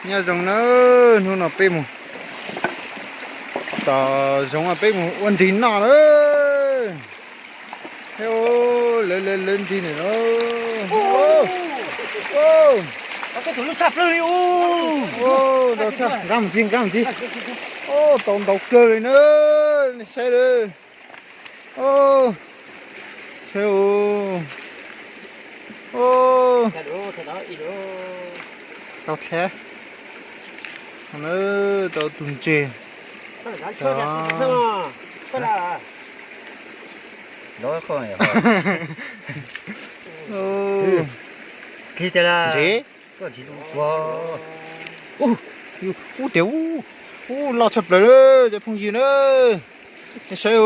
Nyob zoo na, hnub no peb mus tom zoov peb mus ua nrig noj na. Thiab lawv lawv lawv nrig ntawm no. Nqab mus txij, nqab mus txij. Tau ntau kawg li na, nej saib lawm. Saib, tau dlhab. Tau tus ntses. Ntses. Ub, tias ub, ub, loj tshaj plaws lawm cov phooj ywg na. Nej saib.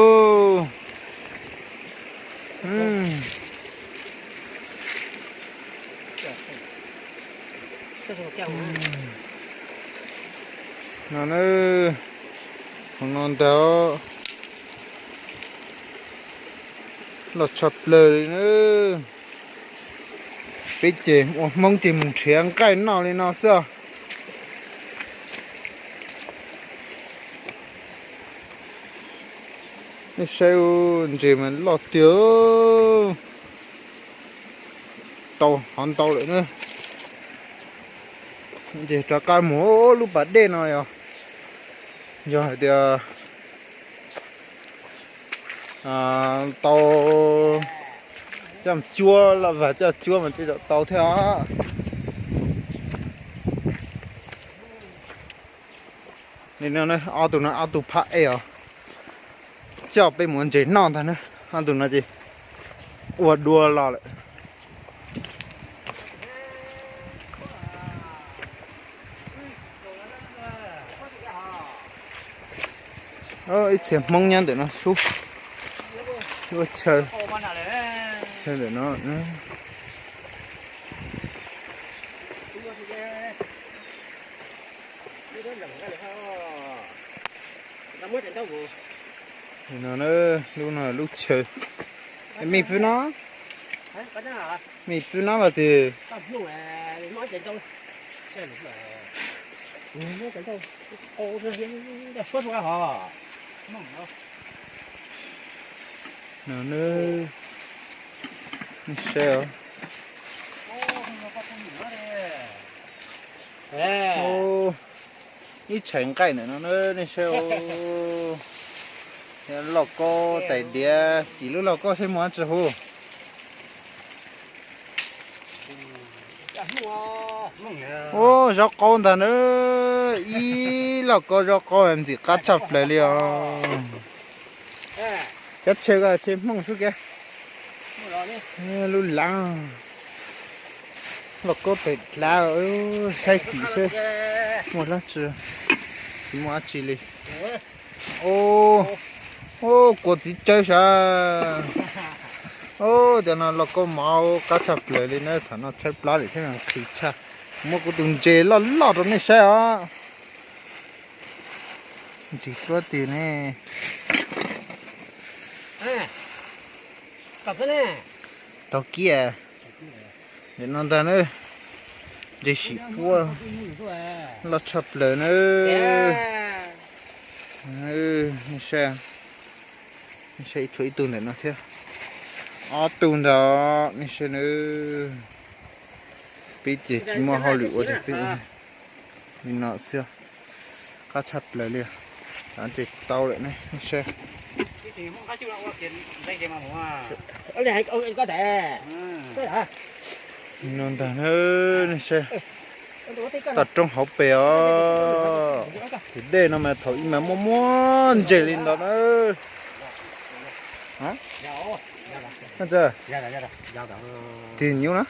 No na, hauv no ntag. Loj tshaj plaws li na. Peb ces ua Hmoob ces mus nrhiav nqaij noj li no xwb os. Nej saib, ntses mas loj tiag. Tau hov ntau lawm na. Ces rov qab mus lub pas dej no yog, yog hais tias tau coj cuab, los vas coj cuab mas thiaj tau thiab os. Ob tug no ob tug phab ej os. Coj peb mus ua ntses noj ntag na. Ob tug no ces ua dua los lawm. Ib txhia Hmoob nyob ntawm no sub, ua chaw, chaw ntawm no. No, lub no lub chaw. Me pw no, me pw no los twg? No, nej saib os. Ib tshais nqaij ntawm no na, nej saib. Lauj kaub tais diav, cim lub lauj kaub saib muaj dab tsi hu. Ub, zaub qaub ntag na. Ib lauj kaub zaub qaub ntxim qab tshaj plaws li os. Cov chaw ko chaw Hmoob xwb kiag. Lub lav, lauj kaub tais dlav, saib cim seb muaj dab tsi, tsis muaj dab tsi li. Ub, kua txiv tsawb sav. Ub, cov no lauj kaub mov qab tshaj plaws li na, thaum no tshaib plab lawm thiab nqhis tshaj. Muab kuv tus ntses loj loj rau nej saib os. Ntsis hluab tiag ne. Tau kiag. Nim no ntag na, ntses sim puab loj tshaj plaws na. Nej saib, nej saib, tshuav ib tug ntawm no thiab. Ob tug ntag, nej saib na. Peb ces tsis muaj hauj lwm ua ces peb ua li no xwb. Qab tshaj plaws li. Cov ntses tau lawm ne, nej saib. No ntag na, nej saib. Toj roob hauv pes os. Tus dej no mas thaum ib mas muaj muaj ntses li ntawd na. Tig nyuj na.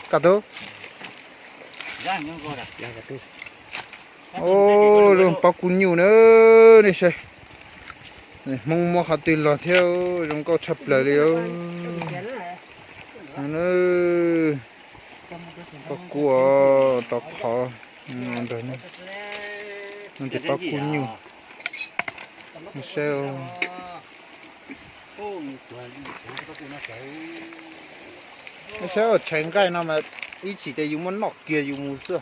Kaj tug. Zoo pob kua nyuj na, nej saib. Hmoob muab qhov twg los thiab, zoo nkauj tshaj plaws li. Pob kua tau qhov ntag, no ces pob kua nyuj. Nej saib, nej saib, tshais nqaij no mas Ib chim ces yus muab noj kiag yus mus xwb.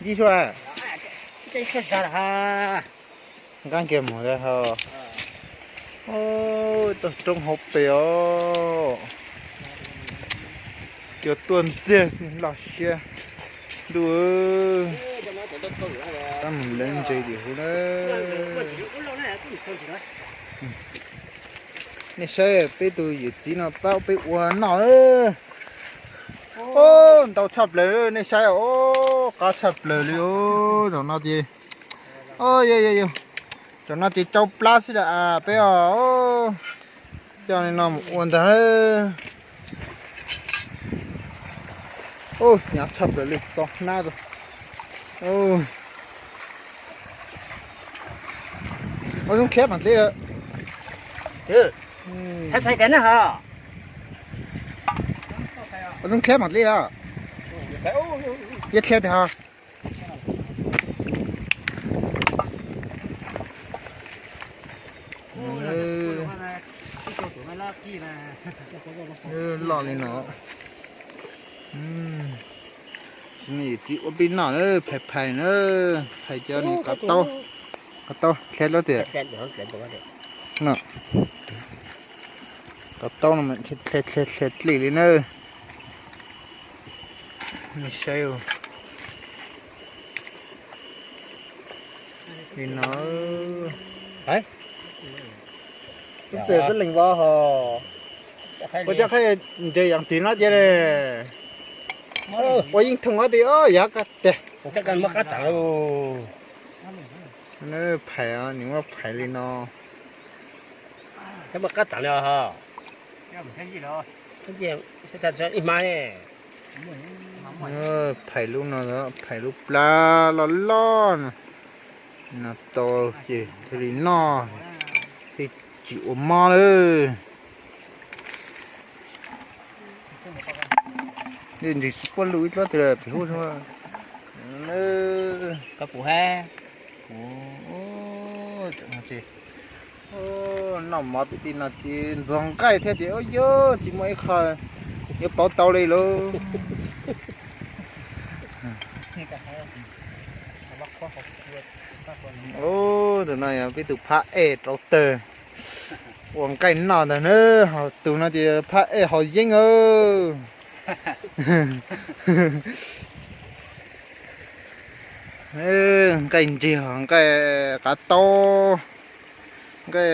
Ncig xwb. Nqaab kiag mus ntag ho. Tog roob hauv pes os. Cua tuaj ntxiag xwb loj siab ntuj. Tab mus lev ntses tim huv na. Nej saib peb tus yawm txiv no pab peb ua noj na. Ntau tshaj plaws, nej saib os, qab tshaj plaws li os. Zaum no ces, yog yog yog, zaum no ces tsau plab xwb da peb os. Coj li no mus ua ntag. Hnyav tshaj plaws li, to hnab. Ua zoo khiav mam dli. Ua zoo khiav mam dli os. Yog khiav tiag. Loj li no. Txiv ua peb noj na, phais phais na, phais cov ni qab taub, qab taub dlhab lab tias. Qab taub no mas dlhab dlhab dlhab dlij li na. Nej saib li no. Xub txwm xwb lees vov hos. Ua cov qhaib ntses yam twg no ces ua yeej thooj ob tug yav qab tiag. Phais, nws muab phais li no. Phais lub no, phais lub plab loj loj no. No tau ces thiaj li noj, thiaj tsis ua mob lawm. Ntsis tsis puab lug ib tsob twg pem hub. Koj pum hab. Noj mov pem tej no ces ntxuag nqaij thiab ces ua yog tsis muaj ib qho yuav pauv tau li lauj. Tus no yog peb tus phab ej rau tawg ua nqaij noj ntag na, ho tus no ces phab ej haus yeeb. Nqaij ntsig, nqaij qav taub, nqaij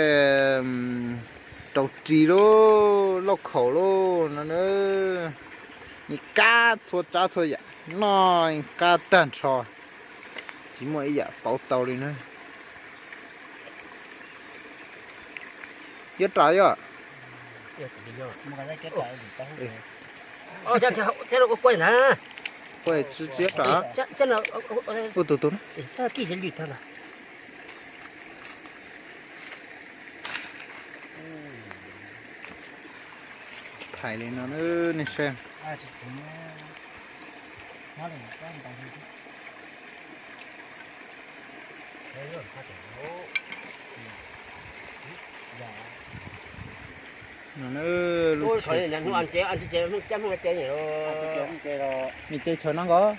rau ris lauj, lauj khaum lauj no, yeej kab txhua tsav txhua yam, noj yeej kab tag nrho, tsis muaj ib yam pauv tau li na. Yuav ras yom. Ua tus tus. Phais li no nej saib. Nws ces tshav no nkaus,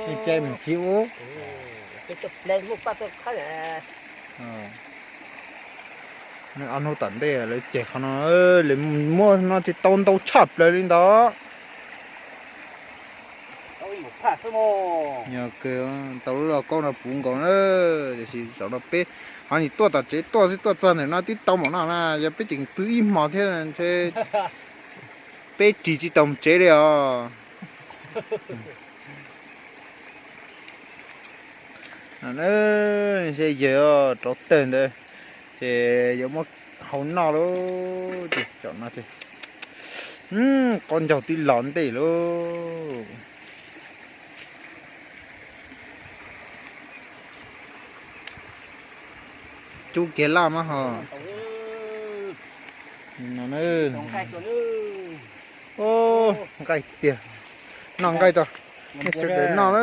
nws ces mus txiv ub. Nws ob hnub tom ntej lawv ceg qhov no, lawv muab no ces tau ntau tshaj plaws li ntawd. Yog tau lub lauj kaub no puv nkaus na, tiam sis zaum no peb ho nim tuaj tom tsev tuaj xwb, tuaj txog ntawm no twb tau npaum no na, yog peb tseem pw ib hmos thiab ntshe peb ris tsis tau mus tsev li os. Ntshe yawg rauv tawg ntawd ces yuav muab hau noj lauj. Ces zaum no ces qaub ncaug twb los ntej lauj. Cub kiag laj mas ho. Nqaij tiag, noj nqaij rau nej sawv daws noj na.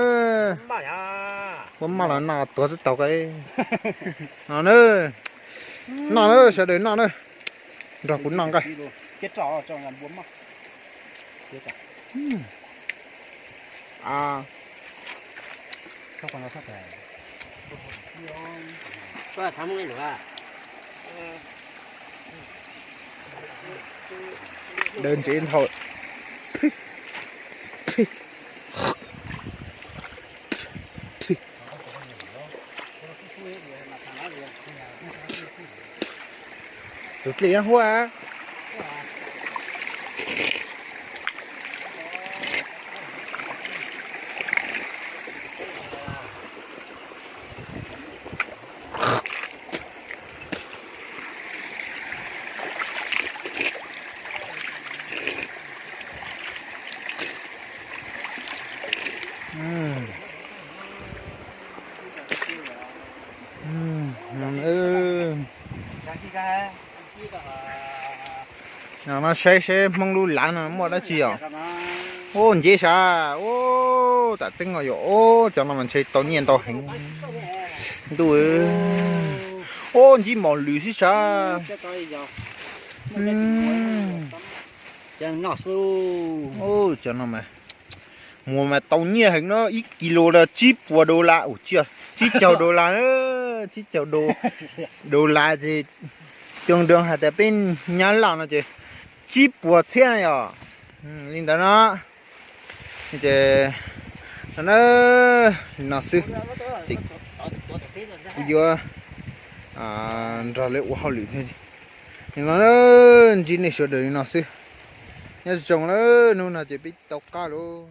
Npua maj los noj tuav xwb tau kawg. No na, noj na sawv daws noj na, nrog kuv noj nqaij. Npua maj. Dawb ntsev nthaum. Tus dlej nyob huab. No saib seb Hmoob lub lav no muaj dab tsi os. Ub, nceb sav, ub, tam tseeb no yog, ub, cov no mas ntshe tau nyiaj ntau heev ntuj. Ub, ntsib mos lwm xwb sav. Cov no mas muag mas tau nyiaj heev no, ib kis lus no tsib puas dollar, tsib caug dollar, tsib caug dollar ces coo doo hais tias peb nyab laj no ces tsib puas txhiab na yom. Li ntawd no ces no xwb, ces kuv yuav nrog lawv ua hauj lwm thiab. Li no ntsib nej sawv daws li no xwb. Nyob zoo na, hnub no ces peb tau qab lawm.